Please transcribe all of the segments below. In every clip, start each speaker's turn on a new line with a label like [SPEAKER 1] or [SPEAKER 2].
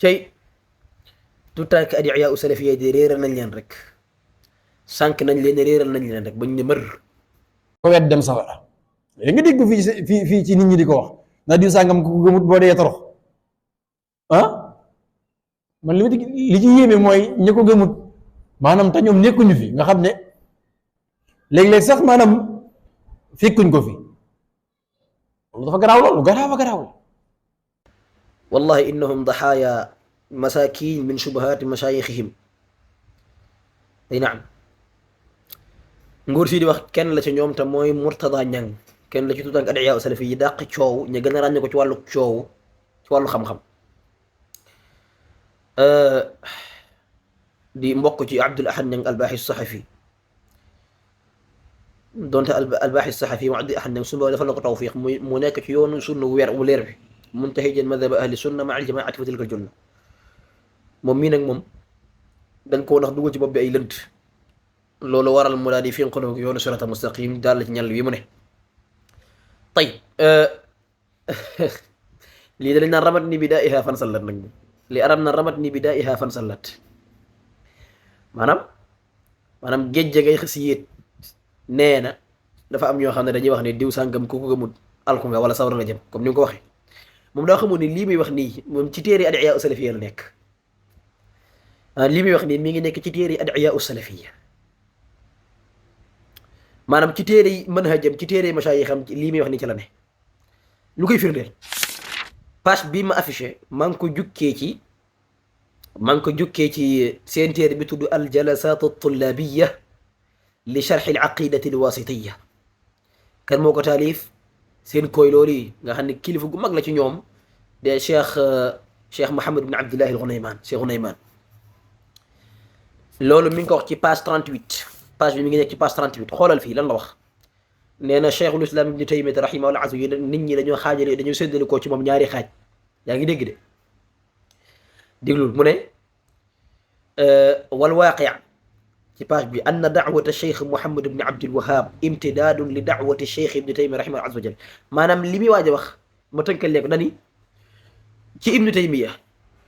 [SPEAKER 1] cey tout temps que adiya u salafiyya di réeral nañ leen rek sànq nañ leen réeral nañ leen rek bañ ne mër
[SPEAKER 2] ko wet dem safara léegi nga dégg fii ci nit ñi di ko wax na diw sàngam ku ko gëmut boo dee torox ah man li ci yéeme mooy ñi ko gëmut maanaam te ñoom nekkuñu fi nga xam ne léeg-léeg sax maanaam fekkuñ ko fi loolu dafa garaaw loolu garaaw a garaaw la
[SPEAKER 1] wallahi innahum daxaaya masakin min shubuhaati mashaayixihim ay naam nguur si di wax kenn la ci ñoom te mooy Murtada Ñang kenn la ci tuutànk adiya salafi yi dàq coow ñu gën a ràññee ko ci wàllu coow ci wàllu xam-xam di mbokk ci Abdul Ahad Ñang albaaxi saxafi donte albaaxi saxafi mu Abdul Ahad Ñang suñu dafa la ko tawfiq mu nekk ci yoonu sunna wu weer wu leer bi muntahijan madhaba ahli sunna ma al jamaati fa tilka junna moom mii nag moom dañ koo ndax dugal ci bopp bi ay lënt loolu waral mu daal di finqaloo yoonu sirata mustaqim daal la ci ñàll wi mu ne tay lii da lañ naan ramat ni bidaiha fan sallat nag li arab na ramat ni bidaiha fan sallat maanaam géej ngay xës yéet nee na dafa am ñoo xam ne dañuy wax ne diw sàngam ku ko gëmul alku nga wala sawra nga jëm comme ni nga ko waxee moom daa xamul ni lii muy wax nii moom ci téere adiya salafiyya la nekk lii muy wax nii mi ngi nekk ci téere adiya salafiyya maanaam ci téere yi manhajam ci téere masaayix xam lii muy wax nii ci la ne lu koy firndeel page bii ma affiché maa ngi ko jukkee ci seen téere bi tudd al jalasat at-tullabiyya li sharh al aqidati al wasitiyya kan moo ko taalif seen koy loolu yi nga xam ne kilifa gu mag la ci ñoom de cheikh Mohammed bin Abdillah al-Ghunayman cheikh Ghunayman loolu mi ngi ko wax ci page 38 page bi mi ngi nekk ci page 38 xoolal fii lan la wax nee na cheikhul islam ibni Taymiyya rahimahullah azza nit ñi dañoo xaajale dañoo séddale koo ci moom ñaari xaaj yaa ngi dégg de déglul mu ne wal waaqi' ci page bi anna da'wata cheikh Mohammed ibn Abdul Wahhab imtidaadun li da'wati cheikh ibni Taymiyya rahimahullah azza wajal maanaam li muy waaj a wax ma tënkal leen ko dani ci ibni Taymiyya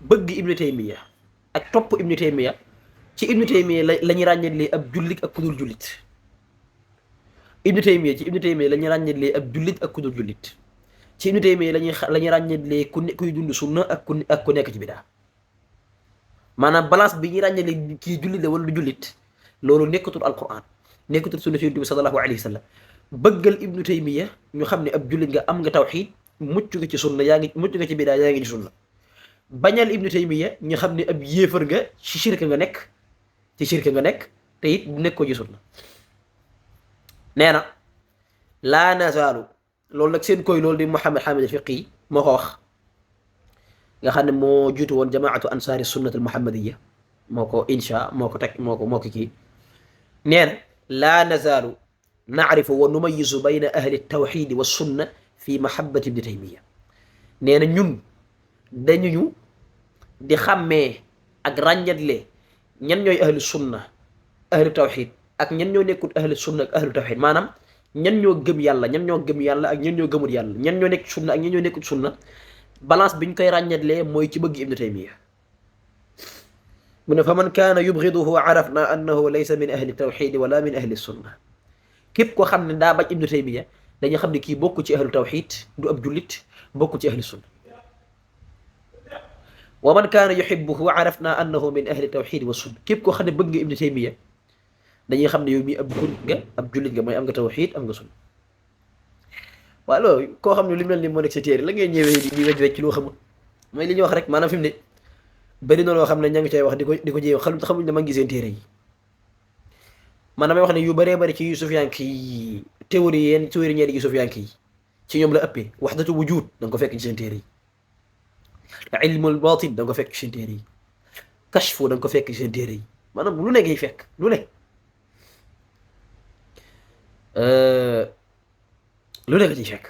[SPEAKER 1] bëgg ibni Taymiyya ak topp ibni Taymiyya ci ibni Taymiyya la ñu ràññeelee ab jullit ak ku dul jullit ibni Taymiyya ci ibni Taymiyya la ñu ràññeelee ab jullit ak ku dul jullit ci ibni Taymiyya la ñu ràññeelee kuy dund sunna ak ku nekk ci bidaa maanaam balance bi ñu ràññeelee kii jullit la wala du jullit loolu nekkatul alquran nekkatul sunna ci yonent bi sallallahu alayhi wa sallam bëggal ibnu Taymiyya ñu xam ne ab jullit nga am nga tawxiid mucc nga ci sunna mucc nga ci bidaa yaa ngi ci sunna bañal ibnu Taymiyya ñu xam ne ab yéefar nga ci shirka nga nekk te it nekkoo ci sunna nee na laa nazaalu loolu nag seen koy loolu di Muhammad Hamid al-Fiqi moo ko wax nga xam ne moo jiitu woon jamaatu ansaari sunnat al-muhammadiyya moo ko insha moo ko kii nee na laa nazaalu nacrifu wa numayizu bayna ahli tawxidi wa sunna fi mahabbati ibni Taymiyya nee na ñun dañuñu di xàmmee ak ràññatle ñan ñooy ahlu sunna ahlu tawxid ak ñan ñoo nekkul ahlu sunna ak ahlu tawxid maanaam ñan ñoo gëm yàlla ak ñan ñoo gëmul yàlla ñan ñoo nekk sunna ak ñan ñoo nekkul sunna balance bi ñu koy ràññatlee mooy ci bëgg ibnu Taymiyya mu ne fa man kaana yubghiduhu arafna annahu laysa min ahli tawxid wala min ahli sunna képp koo xam ne daa bañ ibnu Taymiyya dañu xam ne kii bokku ci ahlu tawxid du ab jullit bokku ci ahli sunna wa man kaana yuhibbuhu arafna annahu min ahli tawxid wa sunna képp koo xam ne bëgg nga ibnu Taymiyya dañuy xam ne yow mii ab jullit nga mooy am nga tawxid am nga sunna waaw loolu koo xam ne lu mel ni moo nekk sa téere la ngay ñëwee di wej ci loo xamul mooy li ñuy wax rek maanaam fi mu ne bëri na loo xam ne ña ngi cay wax di ko jéem xamuñ ne ma ngi seen téere yi man damay wax ne yu bëree bëri ci Yusuf Yank yi théorie ñeeri Yusuf Yank yi ci ñoom la ëppee wahdatu wujud da nga ko fekk ci seen téere yi ilmul batin da nga ko fekk ci seen téere yi kashfu da nga ko fekk ci seen téere yi maanaam lu ne ngay fekk lu ne lu nekk ci fekk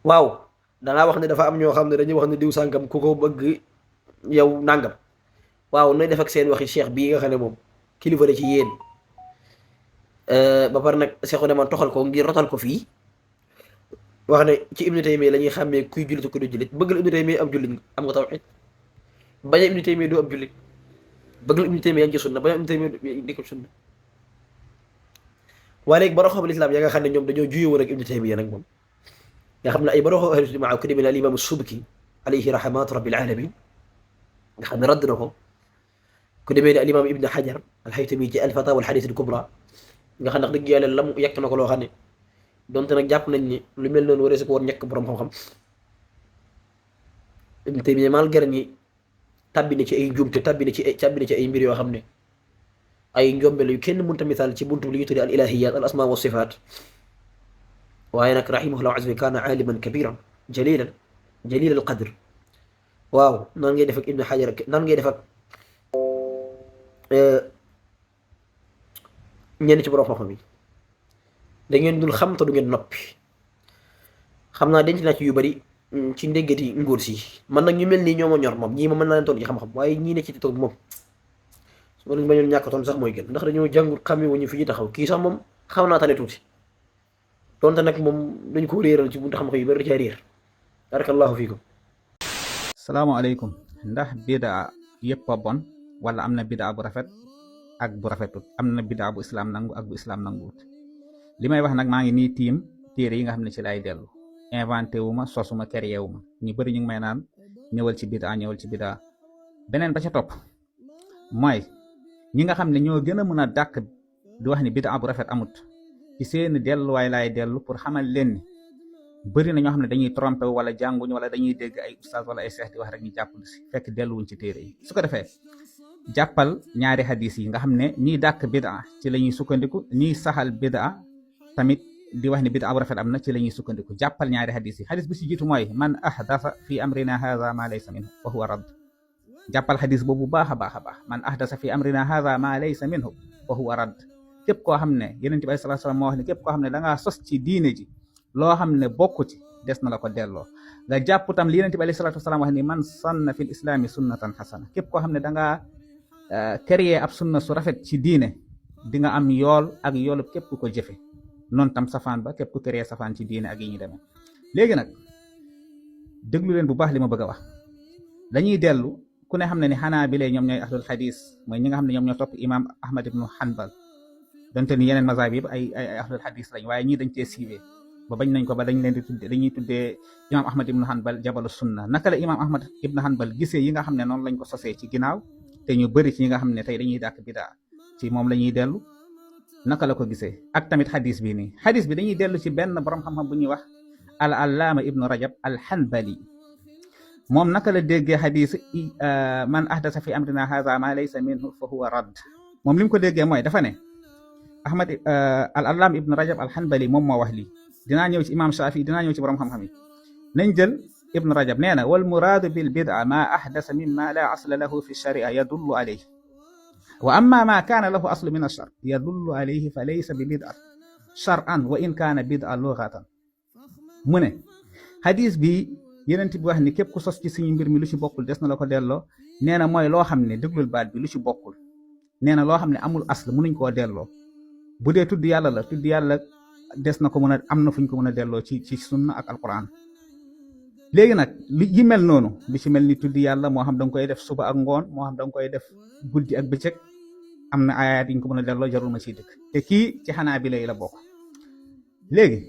[SPEAKER 1] waaw dangaa wax ne dafa am ñoo xam ne dañuy wax ne diw sàngam ku ko bëgg yow nàngam waaw nooy def ak seen waxi cheikh bii nga xam ne moom kilifa la ci yéen ba pare nag Cheikh ne man toxal ko ngir rotal ko fii wax ne ci Ibnu Taymiyya la ñuy xàmmee kuy jullit ku du jullit bëgg la Ibnu Taymiyya am jullit am nga tawxiid bañ a Ibnu Taymiya du ab jullit, bëgg Ibnu Taymiya yaa ngi ci sunna, bañ a Ibnu Taymiya nekkul sunna. waaye léegi borom xam-xamu lislaam ya nga xam ne ñoom dañoo juyoo woon ak Ibnu Taymiya nag moom nga xam ne ay borom ahlu jamaa ku demee ne al imam Subki alayhi rahmatu rabbil alamin nga xam ne radd na ko, ku demee ne al imam Ibn Hajar al Haytami ci al fatawa al hadith al kubra nga xam ne wax dëgg yàlla lam yekk na ko loo xam ne donte nag jàpp nañ ni lu mel noonu waree si ko woon ñekk borom xam-xam. Ibn Taymiya malgré ni tàbbi na ci ay njuumte tàbbi na ci ay mbir yoo xam ne ay njombel yu kenn mënta misaal ci buntu li ñu tuddee al ilahiyat al asma wa sifaat, waaye nag rahimahullah azza kaana aaliman kabiran jalil al qadr. waaw nan ngay def ak Ibn Hajar, nan ngay def ak ñenn ci borom xam-xam yi da ngeen dul xam te du ngeen noppi. xam naa denc naa ci yu bari ci ndéggati ngóor si man nag ñu mel nii ñoo ma ñor moom ñii ma mën naa leen toll ci xam-xam, waaye ñii ne ci toog moom su ma leen bañoon ñàkkatoon sax mooy gën, ndax dañoo jàngut xame wuñu fi ñu taxaw. kii sax moom xaw naa tane tuuti donte nag moom dañ ko réeral ci buntu xam-xam yu bari da caa réer. barakallahu fiikum.
[SPEAKER 3] salaamaaleykum. ndax bidaa yëpp a bon wala am na bidaa bu rafet ak bu rafetut, am na bidaa bu islaam nangu ak bu islaam nanguwut? li may wax nag maa ngi nii tiim téere yi nga xam ne ci lay dellu, inventé wu ma, sosuma, créé wu ma. ñu bëri ñu ngi may naan ñëwal ci bidaa, ñëwal ci bidaa. beneen ba ca topp mooy ñi nga xam ne ñoo gën a mën a dàq di wax ni bidaa bu rafet amut, ci seen delluwaay laay dellu pour xamal leen ni bëri na ñoo xam ne dañuy trompé wala jànguñu wala dañuy dégg ay ustaas wala ay seex di wax rek ñu jàpp si fekk delluwuñ ci téere yi. su ko defee jàppal ñaari hadis yi nga xam ne ñiy dàq bidaa ci la ñuy sukkandiku, ñiy saxal bidaa tamit di wax ni bidaa bu rafet am na ci la ñuy sukkandiku. jàppal ñaari hadis yi. hadis bi si jiitu mooy man ahdasa fi amrina hadha ma laysa minhu fa huwa radd. jàppal hadis boobu baax a baax a baax, man ahdasa fi amrina hadha ma laysa minhu fa huwa radd. képp koo xam ne Yonent bi sallallahu alayhi wasallam moo wax ne képp koo xam ne da ngaa sos ci diine ji loo xam ne bokku ci des na la ko delloo. nga jàpp tam li Yonent bi sallallahu alayhi wasallam wax ni man sanna fil islami sunnatan hasana. képp koo xam ne da ngaa créer ab sunna su rafet ci diine di nga am yool ak yoolu képp ku ko jëfe. noonu tam safaan ba képp ku créer safaan ci diine ak yi ñu demee. léegi nag déglu leen bu baax li ma bëgg a wax. dañuy dellu ku ne xam ne ni Hanaabila ñoom ñooy ahlul hadis, mooy ñi nga xam ne ñoom ñoo topp imam Ahmad ibnu Hanbal, donte ni yeneen mazhab yi ay ahlul hadis lañ, waaye ñii dañ cee siiwee ba bañ nañ ko ba dañ leen di tudde dañuy tuddee imam Ahmad ibnu Hanbal jabalu sunna. naka la imam Ahmad ibnu Hanbal gisee yi nga xam ne noonu lañ ko sosee ci ginnaaw, te ñu bëri ci ñi nga xam ne tey dañuy dàkk bidaa ci moom la ñuy dellu, naka la ko gisee? ak tamit hadis bi nii. hadis bi dañuy dellu ci benn borom xam-xam bu ñuy wax al allaama ibnu Rajab al Hanbali. moom naka la déggee hadis man ahdasa fi amrina hadha ma laysa minhu fa huwa radd. moom li mu ko déggee mooy dafa ne Ahmad al allaama ibnu Rajab al Hanbali moom moo wax lii. dinaa ñëw ci imam Shafi, dinaa ñëw ci borom xam-xam yi. nañ jël ibnu Rajab nee na wal muraadu bil bid'a ma ahdasa mimma la asla lahu fi sharia yadullu alayhi wa amma ma kaana lahu aslu min ash-shar yadullu alayhi fa laysa bi bid'a shar'an wa in kaana bid'a lughatan. mu ne hadis bi Yonent bi wax ni képp ku sos ci suñu mbir mi lu ci bokkul des na la ko delloo. nee na mooy loo xam ne déglul baat bi, lu ci bokkul. nee na loo xam ne amul asl mënuñ koo delloo. bu dee tudd yàlla la, tudd yàlla des na ko mën a am na fuñ ko mën a delloo ci sunna ak alquran. léegi nag yi mel noonu li ci mel ni tudd yàlla, moo xam da nga koy def suba ak ngoon, moo xam da nga koy def guddi ak bëccëg, am na ayaat yi ñu ko mën a delloo, jarul ma ciy dëkk. te kii ci Hanaabila yi la bokk. léegi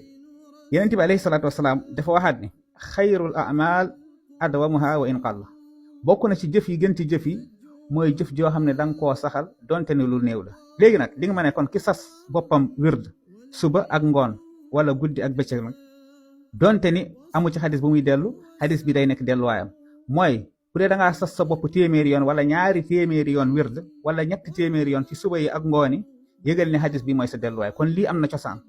[SPEAKER 3] Yonent bi alayhi salaatu wasalaam dafa waxaat ni xayrul a'maal adwamuha wa in qalla. bokk na ci jëf yi gën ci jëf yi mooy jëf joo xam ne da nga koo saxal donte ne lu néew la. léegi nag di nga ma ne kon ki sas boppam wird suba ak ngoon wala guddi ak bëccëg nag donte ni amu ci xadis bu muy dellu, xadis bi day nekk delluwaayam. mooy bu dee da ngaa sas sa bopp téeméeri yoon wala ñaari téeméeri yoon wird wala ñetti téeméeri yoon ci suba yi ak ngoon yi, yëgal ne xadis bi mooy sa delluwaay. kon lii am na cosaan.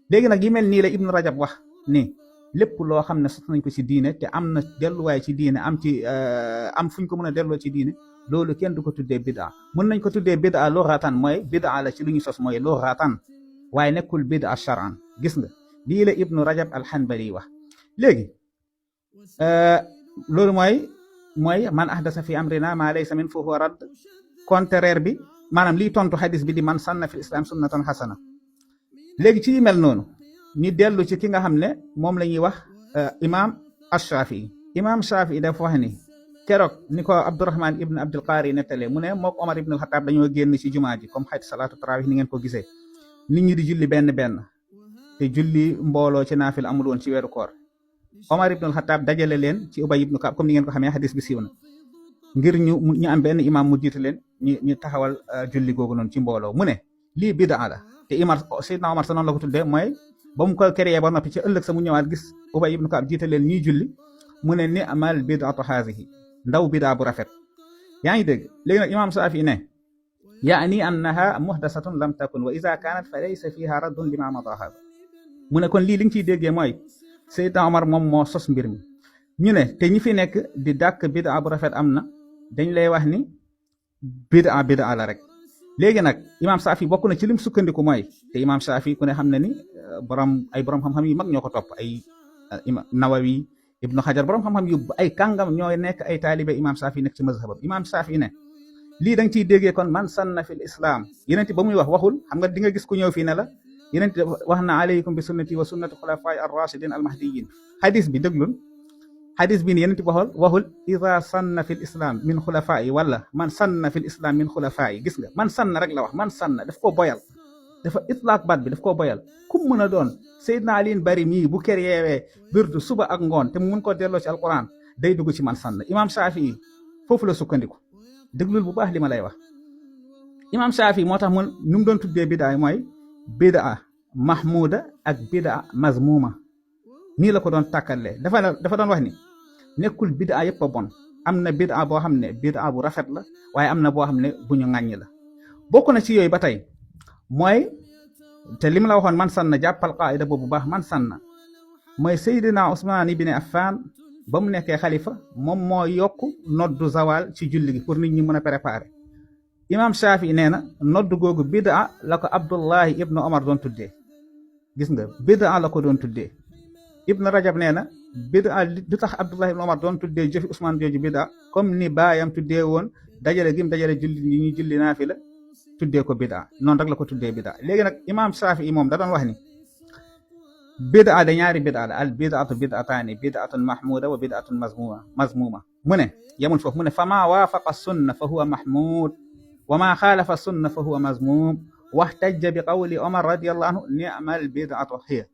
[SPEAKER 3] léegi nag yi mel nii la Ibnu Rajab wax ni lépp loo xam ne sos nañ ko ci diine te am na delluwaay ci diine, am fuñ ko mën a delloo ci diine, loolu kenn du ko tuddee bid'a. mën nañ ko tuddee bid'a lughatan, mooy bid'a la ci lu ñu sos mooy lughatan, waaye nekkul bid'a shar'an. gis nga lii la Ibnu Rajab al Hanbali wax. léegi loolu mooy man ahdasa fi amrina ma laysa min fa huwa radd. contraire bi maanaam liy tontu hadis bi di man sanna fil islam sunnatan hasana. léegi ci mel noonu ñu dellu ci ki nga xam ne moom la ñuy wax imam ash-Shafi'i. imam Shafi'i dafa wax ni keroog ni ko Abdurahman ibn Abdul Qaari nettalee mu ne mook Omar ibn al-Khattab dañoo génn ci jumaa ji comme xayt salaatu tarawih ni ngeen ko gisee nit ñi di julli benn te julli mbooloo ci naafil amul woon ci weeru koor Omar ibn al-Khattab dajale leen ci Ubay ibn Kaab comme ni ngeen ko xamee xadis bi siiw na ngir ñu am benn imam mu jiite leen ñu taxawal julli googu noonu ci mbooloo mu ne lii bidaa la te Seydina Omar sa noonu la ko tuddee mooy ba mu ko créé ba noppi ci ëllëg sa mu ñëwaat gis Ubay ibn Kaab jiite leen ñuy julli mu ne ni amal bidaatu haasihi ndaw bidaa bu rafet yaa ngi dégg léegi nag imam Saafi ne yaani annaha muhdasatun lam takun wa ida kanat fa laysa fiha raddun lima madaha mu ne kon lii li nga ciy déggee mooy Seydina Omar moom moo sos mbir mi ñu ne te ñi fi nekk di dàkk bidaa bu rafet am na dañ lay wax ni bidaa la rek léegi nag imam Saafi bokk na ci lim sukkandiku mooy te imam Saafi ku ne xam ne ni borom xam-xam yu mag ñoo ko topp ay Nawawi Ibnu Xajar borom xam-xam yu ay kàngam ñooy nekk ay taalibe imam Saafi nekk ci mazhabam imam Saafi ne lii da nga ciy déggee kon man sanna fil islam yeneen ba muy wax waxul xam nga di nga gis ku ñëw fii ne la yeneen wax na alaykum bi sunnati wa sunnati xulafaai ar-rashidin al-mahdiyyin xadis bi déglul xadis bi ni yeneen waxul ida sanna fil islam min xulafaai wala man sanna fil islam min xulafaai gis nga man sanna rek la wax man sanna daf koo boyal dafa itlaaq baat bi daf koo boyal kum mën a doon Seydina Aliin Bari mii bu kër yeewee birdu suba ak ngoon te mu mun koo delloo ci alquran day dugg ci man sanna imam Shaafi foofu la sukkandiku déglul bu baax li ma lay wax imam Shaafi moo tax mun nu mu doon tuddee bidaa mooy bidaa mahmuda ak bidaa mazmuma nii la ko doon tàkkalee dafa doon wax ni nekkul bidaa yëpp a bon am na bidaa boo xam ne bidaa bu rafet la waaye am na boo xam ne bu ñu ŋàññi la bokk na ci yooyu ba tey mooy te li mu la waxoon man sanna jàppal qaida boobu baax man sanna mooy Seydina Usmaan ibn Affan ba mu nekkee xalifa moom moo yokk noddu zawal ci julli gi pour nit ñi mën a préparer imam Shaafi nee na noddu googu bidaa la ko Abdullahi ibnu Omar doon tuddee gis nga bidaa la ko doon tuddee Ibn Rajab nee na bidaa du tax Abdullahi ibnu Omar doon tuddee jëfi Usmaan jooju bidaa comme ni baayam tuddee woon dajale gim dajale julli ñi ñuy julli naafila tuddee ko bidaa noonu rek la ko tuddee bidaa léegi nag imam Shaafi moom da doon wax ni bidaa da ñaari bidaa la al bidaatu bidaataani bidaatun mahmuda wa bidaatun mazmuma mu ne yemul foofu mu ne fa maa waafaqa sunna fa huwa mahmud wa maa xaalafa sunna fa huwa mazmum waxtajja bi qawli Omar radiyallahu anhu ni'mal bidaatu hiya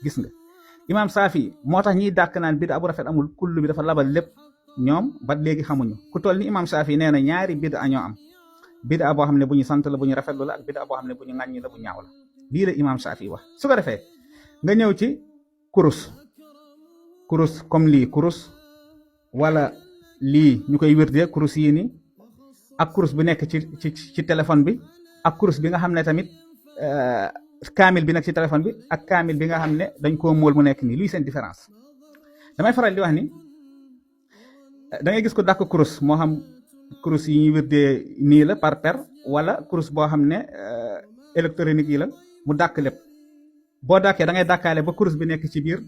[SPEAKER 3] gis nga imam Shaafi moo tax ñiy dàkk naan bidaa bu rafet amul kullu bi dafa labal lépp ñoom ba léegi xamuñu ku toll ni imam Shaafi nee na ñaari bidaa ñoo am bidaa boo xam ne bu ñu sant la bu ñu rafetlu la ak bidaa boo xam ne bu ñu ŋàññi la bu ñaaw la lii la imam Shaafi wax su ko defee nga ñëw ci kurus comme lii kurus wala lii ñu koy wérdee kurus yii nii ak kurus bi nekk ci téléphone bi ak kurus bi nga xam ne tamit kaamil bi nekk ci téléphone bi ak kaamil bi nga xam ne dañ koo móol mu nekk nii luy seen différence damay faral di wax ni da ngay gis ko dàkk kurus moo xam kurus yi ñuy wérdee nii la par paire wala kurus boo xam ne électronique yi la mu dàkk lépp boo dàkkee da ngay dàkkaale ba kurus bi nekk ci biir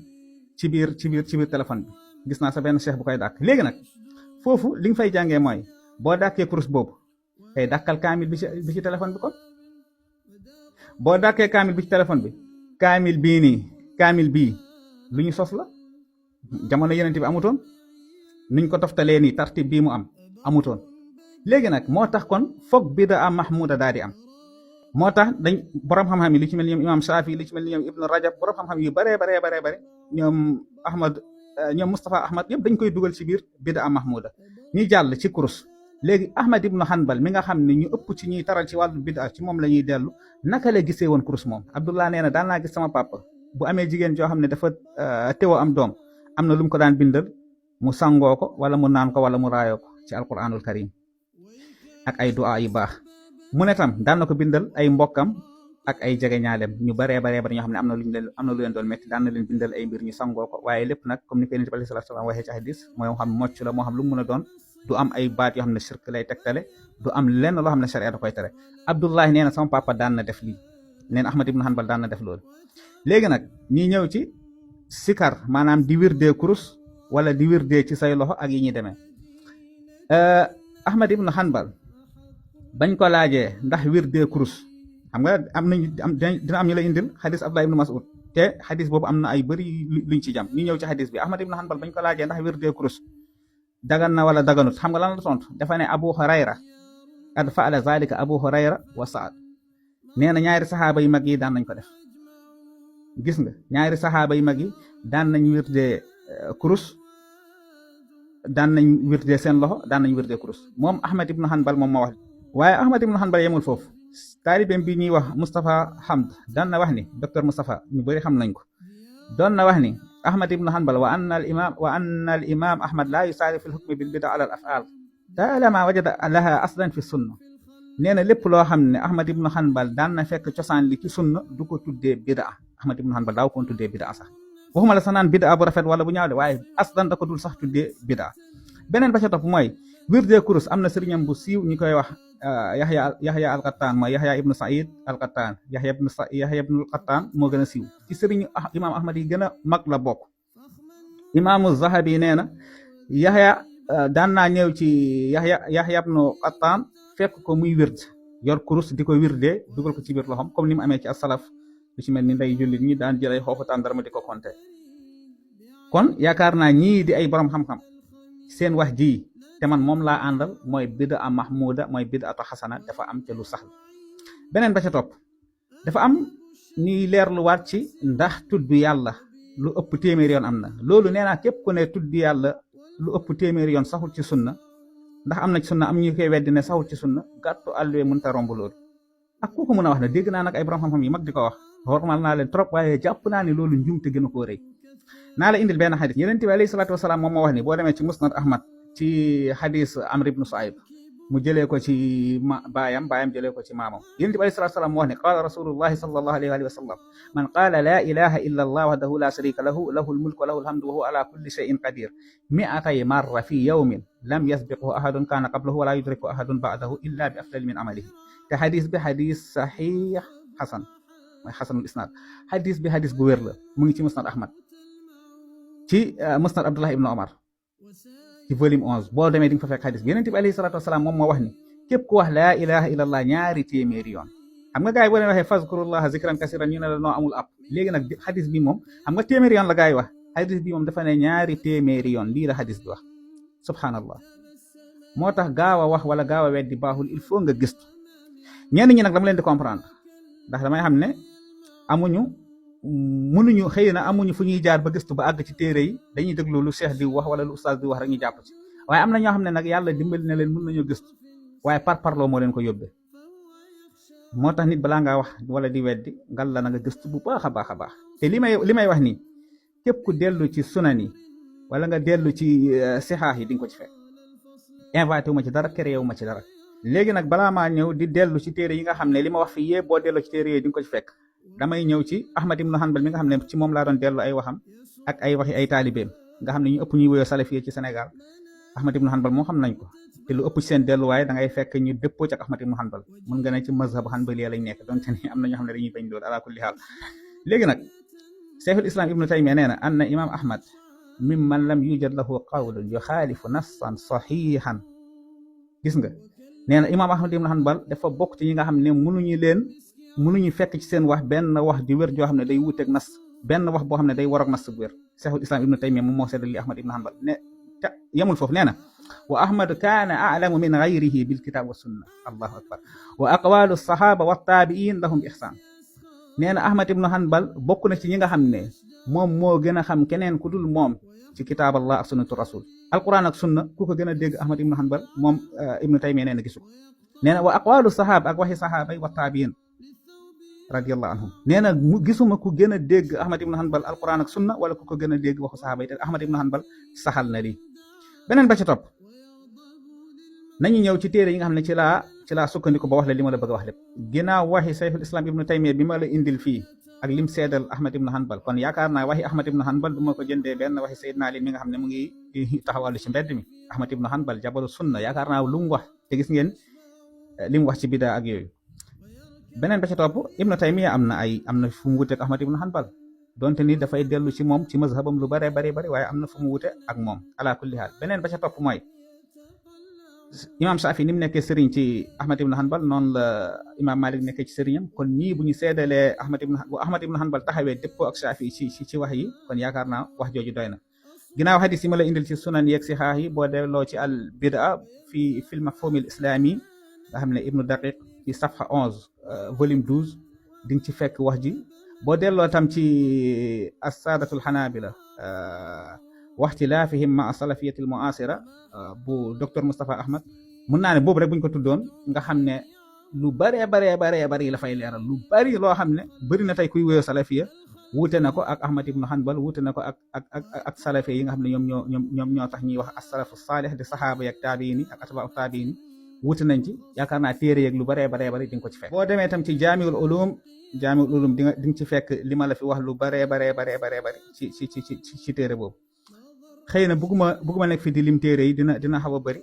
[SPEAKER 3] téléphone bi gis naa sa benn cheikh bu koy dàkk léegi nag foofu li nga fay jàngee mooy boo dàkkee kurus boobu tey dàkkal kaamil bi ci téléphone bi kon boo dàkkee kaamil bi ci téléphone bi kaamil bii lu ñu sos la jamono yeneen bi amutoon nuñ ko toftalee nii tartib bii mu am amutoon léegi nag moo tax kon foog bidaa mahmuda daal di am moo tax dañ borom xam-xam yi li ci mel ni ñoom imam Shaafi li ci mel ni ñoom Ibnu Rajab borom xam-xam yu bare ñoom Mustafa Ahmad yëpp dañ koy dugal ci biir bidaa mahmuda ñi jàll ci kurus léegi Ahmad ibnu Hanbal mi nga xam ne ñu ëpp ci ñuy taral ci wàllu bidaa ci moom la ñuy dellu naka la gisee woon kurus moom Abdullah nee na daan naa gis sama papa bu amee jigéen joo xam ne dafa teewoo am doom am na lu mu ko daan bindal mu sangoo ko wala mu naan ko wala mu raayoo ko ci alquranul karim ak ay du'a yu baax mu ne tam daan na ko bindal ay mbokkam ak ay jegeñaaleem ñu baree ñoo xam ne am na lu leen doon métti daan na leen bindal ay mbir ñu sangoo ko waaye lépp nag comme ni ko Yonent bi sallallahu alayhi wasallam waxee ci hadis mooy moo xam mocc la moo xam lu mu mën a doon du am ay baat yoo xam ne shirk lay tegtale du am lenn loo xam ne sharia da koy tere Abdullahi nee na sama papa daan na def lii nee na Ahmad ibnu Hanbal daan na def loolu léegi nag ñi ñëw ci sikar maanaam di wirdee kurus wala di wirdee ci say loxo ak yi ñuy demee Ahmad ibnu Hanbal bañ ko laajee ndax wirdee kurus xam nga dina am ñu lay indil xadis Abdullah ibnu Mas'ud te xadis boobu am na ay bëri luñ ci jam ñu ñëw ci xadis bi Ahmad ibnu Hanbal bañ ko laajee ndax wirdee kurus dagan na wala daganut xam nga lan la tontu dafa ne Abu Hurayra qad faala zalika Abu Hurayra wa Saad nee na ñaari saxaaba yu mag yi daan nañ ko def gis nga ñaari saxaaba yu mag yi daan nañ wirdee kurus daan nañ wirdee seen loxo daan nañ wirdee kurus moom Ahmad ibnu Hanbal moom moo wax waaye Ahmad ibnu Hanbal yemul foofu taalibeem bi ñuy wax Moustapha Hamd daan na wax ni docteur Moustapha ñu bëri xam nañ ko doon na wax ni Ahmad ibnu Hanbal wa anna al imam Ahmad la yusaari fi lxukmi bil bida ala al afal taalama wajada laha aslan fi sunna nee na lépp loo xam ne Ahmad ibnu Hanbal daan na fekk cosaan li ci sunna du ko tuddee bidaa Ahmad ibnu Hanbal daaw ko tuddee bidaa sax waxuma la sa naan bidaa bu rafet wala bu ñaaw de waaye aslan da ko dul sax tuddee bidaa beneen ba ca topp mooy wirdee kurus am na sëriñam bu siiw ñu koy wax Yahya al-Qattaan mooy Yahya ibnu Saïd al-Qattaan Yahya ibnu al-Qattaan moo gën a siiw ci sëriñu imaam Ahmad yi gën a mag la bokk imaamu Zahabi nee na Yahya daan naa ñëw ci Yahya ibnu Qattaan fekk ko muy wird yor kurus di ko wirdee dugal ko ci biir loxom comme ni mu amee ci as-salaf lu ci mel ni nday jullit ñi daan jël ay xooxu tàndarma di ko compté kon yaakaar naa ñii di ay borom xam-xam seen wax ji te man moom laa àndal mooy bid'a mahmuda mooy bid'atu xasana dafa am ca lu sax beneen ba ca topp dafa am ñuy leerluwaat ci ndax tudd yàlla lu ëpp téeméeri yoon am na loolu nee naa képp ku ne tudd yàlla lu ëpp téeméeri yoon saxul ci sunna ndax am na ci sunna am ñu koy weddi ne saxul ci sunna gàttu àlluwee mënta romb loolu ak kooku mën a wax ne dégg naa nag ay borom xam-xam yi mag di ko wax xormal naa leen trop waaye jàpp naa ne loolu njuumte gën a koo rëy naa la indil benn xadis yonent bi alayhi salaatu wasalaam moom moo wax ni boo demee ci musnad Ahmad ci xadis Amr ibnu Suayb mu jëlee ko ci baayam jëlee ko ci maamam yonent bi alayhi salaatu wasalaam moo wax ne qaala rasulullahi sallallahu alayhi wa sallam man qaala laa ilaha illa allah wahdahu la sharika lahu lahul mulku wa lahul hamdu wa huwa ala kulli shay'in qadir mi'atay marra fi yawmin lam yasbiqhu ahadun kana qablahu wa la yudriku ahadun ba'dahu illa bi afdali min amalihi te xadis bi xadis saxiix xasan mooy xasanul isnaad xadis bi xadis bu wér la mu ngi ci musnad Ahmad ci musnad Abdullah ibnu Omar ci volume 11 boo demee di nga fa fekk xadis bi yonent bi alayhi salaatu wasalaam moom moo wax ni képp ku wax laa ilaha illallah ñaari téeméeri yoon xam nga gars yi boo leen waxee fazkurullaha zikran kasiran ñu ne la noo amul ab léegi nag xadis bi moom xam nga téeméeri yoon la gars yi wax xadis bi moom dafa ne ñaari téeméeri yoon lii la xadis bi wax subhanallah moo tax gaaw a wax wala gaaw a weddi baaxul il faut nga gëstu ñenn ñi nag dama leen di comprendre ndax damay xam ne mënuñu xëy na amuñu fu ñuy jaar ba gëstu ba àgg ci téere yi dañuy déglu lu cheikh di wax wala lu ustaas di wax rek ñu jàpp ci waaye am na ñoo xam ne nag yàlla dimbali na leen mën nañoo gëstu waaye parparloo moo leen ko yóbbee moo tax nit balaa ngaa wax wala di weddi ngal la na nga gëstu bu baax a baax a baax te li may wax nii képp ku dellu ci sunan yi wala nga dellu ci sixaax yi di nga ko ci fekk inventé wu ma ci dara créé wu ma ci dara léegi nag balaa maa ñëw di dellu ci téere yi nga xam ne li ma wax fii yëpp boo delloo ci téere yooyu di nga ko ci fekk damay ñëw ci Ahmad ibnu Hanbal mi nga xam ne ci moom laa doon dellu ay waxam ak ay waxi ay taalibeem nga xam ne ñu ëpp ñuy wéyoo salafiyé ci Sénégal Ahmad ibnu Hanbal moo xam nañ ko te lu ëpp ci seen delluwaay da ngay fekk ñu dëppoo ci ak Ahmad ibnu Hanbal mën nga ne ci mazhab Hanbali lañ nekk donte ni am na ñoo xam ne dañuy bañ loolu ala kulli haal léegi nag Cheikhul Islam ibnu Taymiyya nee na anna imam Ahmad mimman lam yujad lahu qawlun yuxaalifu nassan saxihan gis nga nee na imaam Ahmad ibn Hanbal dafa bokk ci ñi nga xam ne mënuñu fekk ci seen wax benn wax di wér joo xam ne day wuteeg nas benn wax boo xam ne day waroog nas bu wér Cheikhul Islam ibnu Taymiyya moom moo seddal li Ahmad ibn Hanbal ne te yemul foofu nee na wa ahmad kaana a'lamu min ghayrihi bil kitab wa sunna allahu akbar wa aqwalu sahaba wa tabi'in lahum bi ihsan nee na Ahmad ibn Hanbal bokk na ci ñi nga xam ne moom moo gën a xam keneen ku dul moom ci kitaab allah ak sunnatu rasul alquran ak sunna ku ko gën a dégg Ahmad ibn Hanbal moom ibnu Taymiyya nee na gisu ko nee na wa aqwalu sahaba ak waxi sahaaba yi wa tabi'in radiyallahu anhum nee na gisuma ku gën a dégg Ahmad ibn Hanbal alquran ak sunna wala ku ko gën a dégg waxu sahaaba yi te Ahmad ibn Hanbal saxal na lii beneen ba ci topp nañu ñëw ci téere yi nga xam ne ci laa sukkandiku ba wax la li ma la bëgg a wax lépp ginnaaw waxi Cheikhul Islam ibnu Taymiyya bi ma la indil fii ak lim seedal Ahmad ibn Hanbal kon yaakaar naa waxi Ahmad ibn Hanbal du ma ko jëndee benn waxi Seydina Ali mi nga xam ne mu ngi taxawàllu ci mbedd mi Ahmad ibn Hanbal jabalu sunna yaakaar naa lu mu wax te gis ngeen li mu wax ci bidaa ak yooyu beneen ba ci topp ibnu Taymiyya am na fu mu wuteeg Ahmad ibn Hanbal donte ni dafay dellu ci moom ci mazhabam lu bare bari waaye am na fu mu wute ak moom ala kulli haal beneen ba ca topp mooy imam Shafi ni mu nekkee sëriñ ci Ahmad ibn Hanbal noonu la imam Malik nekkee ci sëriñam kon ñii bu ñu seedalee Ahmad ibn Hanbal taxawee dëppoo ak Shafi ci wax yi kon yaakaar naa wax jooju doy na ginnaaw xadis yi ma la indil ci sunan yeeg si xaax yi boo delloo ci al bidaa fi fil mafhum al islami nga xam ne ibnu daqiq ci safha 11 volume 12 di nga ci fekk wax ji boo delloo tam ci as-saadatul xanaabila waxtilaafihim ma salafiyatil muasira bu docteur Moustapha Ahmad mun naa ne boobu rek buñ ko tuddoon nga xam ne lu baree bari la fay leeral lu bari loo xam ne bëri na tey kuy wéyoo salafiya wuute na ko ak Ahmad ibnu Hanbal wuute na ko ak salafiya yi nga xam ne ñoom ñoo tax ñuy wax as-salafu saalih di saxaaba yak taabiini ak atba'u taabiini wuute nañ ci yaakaar naa téere yeeg lu baree bari di nga ko ci fekk boo demee tam ci jaamiul ulum di nga ci fekk li ma la fi wax lu baree bari ci téere boobu xëy na bugguma nekk fi di lim téere yi dina xaw a bëri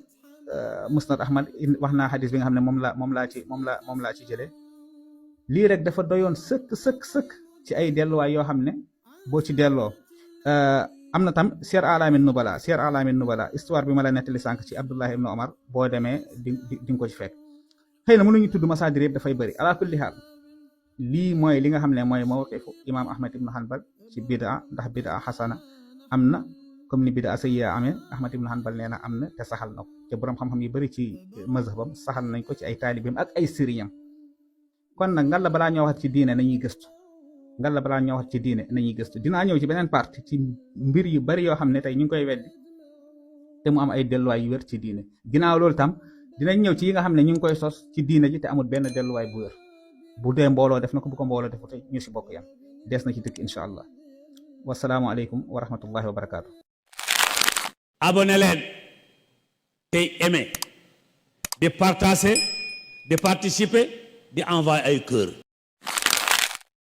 [SPEAKER 3] musnad ahmad wax naa xadis bi nga xam ne moom laa ci jëlee lii rek dafa doyoon sëkk ci ay delluwaay yoo xam ne boo ci delloo am na tam Siyar A'lamin Nubala histoire bi ma la nettali sànq ci Abdullah ibn Omar boo demee di nga ko ci fekk xëy na mënuñu tudd masaadir yëpp dafay bëri ala kulli haal lii mooy li nga xam ne mooy mawqifu imaam Ahmad ibn Hanbal ci bidaa ndax bidaa xasana am na comme ni bidaa sayyi'a amee Ahmad ibn Hanbal nee na am na te saxal na ko te borom xam-xam yu bëri ci mazhabam saxal nañ ko ci ay taalibeem ak ay sëriñam kon nag ngalla balaa ñoo wax ci diine nañuy gëstu dinaa ñëw ci beneen partie ci mbir yu bari yoo xam ne tey ñu ngi koy weddi te mu am ay delluwaay yu wér ci diine ginnaaw loolu tam dinañ ñëw ci yi nga xam ne ñu ngi koy sos ci diine ji te amul benn delluwaay bu wér bu dee mbooloo def na ko bu ko mbooloo defu tey ñu si bokk yam des na ci dëkk incha allah wasalaamu aleykum wa rahmatullahi wa barakaatu.
[SPEAKER 4] abonné leen tey aimé di partager di participer di envoyer ay cœur